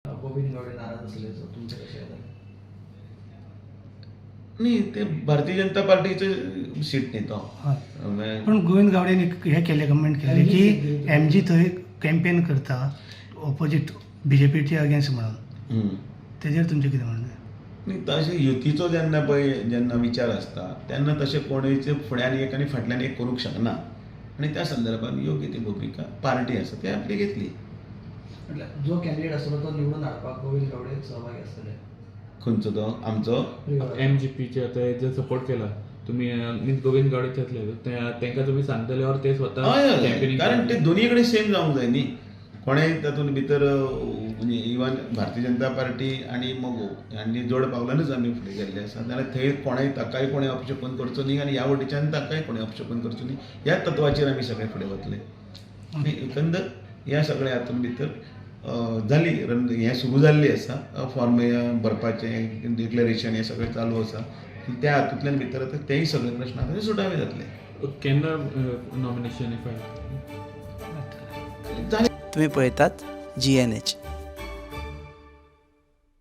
गोविंद गावडे नाराज असले, सो तुमचें कशें जालें? न्ही, ते भारतीय जनता पार्टीचे सीट न्ही तो. हय, पूण गोविंद गावडेन एक हें केलें, कमेंट केली की एमजी थंय कॅम्पेन करता ऑपोजीट बीजेपीचे अगेन्स्ट म्हणून. तेजेर तुमचें कितें म्हणणें? न्ही, तशें युतीचो जेन्ना पळय जेन्ना विचार आसता तेन्ना तशें कोणूय फुड्यान एक आनी फाटल्यान एक करूंक शकना आनी त्या संदर्भात योग्य ती भुमिका पार्टी आसा ती आपली घेतली. म्हटल्यार जो कॅन्डिडेट आसतलो तो निवडून हाडपाक गोविंद गावडे सहभागी आसतले? खंयचो तो आमचो? एम जी पीचे आतां जे सपोर्ट केला तुमी, मीन्स गोविंद गावडे थंयतले, तांकां तुमी सांगतले ऑर ते स्वता हय हय कॅम्पेनिंग? कारण ते दोनी कडेन सेम जावंक जाय न्ही. कोणेय तातूंत भितर म्हणजे इवन भारतीय जनता पार्टी आनी मगो हांणी जोड पावलानूच आमी फुडें गेल्ले आसा. जाल्यार थंय कोणेय ताकाय कोणें अपशकून करचो न्ही आनी ह्या वटेच्यान ताकाय कोणें अपशकून करचो न्ही ह्या तत्वाचेर आमी सगळे फुडें वतले. आनी एकंदर ह्या सगळ्या हातूंत भितर जाली हें सुरू जाल्ली आसा, फॉर्म भरपाचें, डिक्लेरेशन हें सगळें चालू आसा. त्या हातूंतल्यान भितर आतां तेय सगळे प्रश्न आतां सुटावे जातले. केन्ना नॉमिनेशन फायल? जालें. तुम्ही पळयतात जीएनएच.